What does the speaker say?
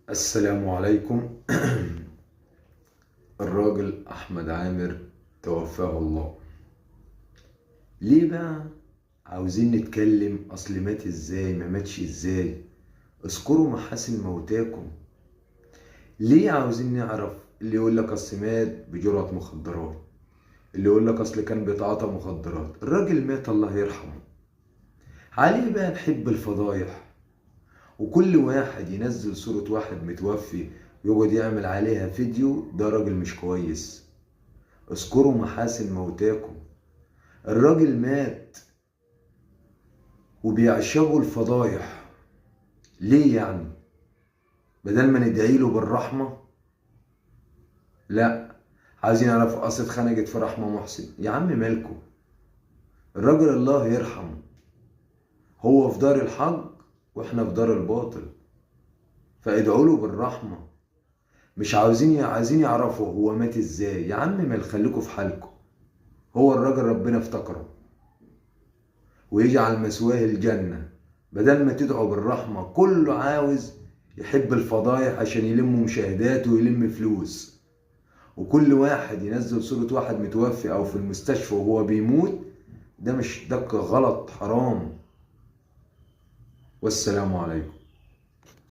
السلام عليكم. الراجل أحمد عامر توفاه الله. ليه بقى عاوزين نتكلم؟ أصل مات إزاي، ما ماتش إزاي؟ اذكروا محاسن موتاكم. ليه عاوزين نعرف؟ اللي يقول لك أصل مات بجرعة مخدرات، اللي يقول لك أصل كان بيتعاطى مخدرات. الراجل مات الله يرحمه. عليه بقى نحب الفضايح، وكل واحد ينزل صورة واحد متوفي ويقعد يعمل عليها فيديو، ده راجل مش كويس. اذكروا محاسن موتاكم. الراجل مات وبيعشقوا الفضايح. ليه يعني؟ بدل ما ندعي له بالرحمة، لا عايزين يعرفوا اصل اتخنقت في رحمة محسن. يا عم مالكم، الراجل الله يرحمه، هو في دار الحق واحنا في دار الباطل، فادعوا له بالرحمة. مش عايزين يعرفوا هو مات ازاي. يا عم ما يخليكوا في حالكم، هو الراجل ربنا افتكره ويجعل مثواه الجنة. بدل ما تدعوا بالرحمة، كله عاوز يحب الفضايح عشان يلم مشاهدات ويلم فلوس، وكل واحد ينزل صورة واحد متوفي او في المستشفى وهو بيموت، ده مش ده غلط، حرام. والسلام عليكم.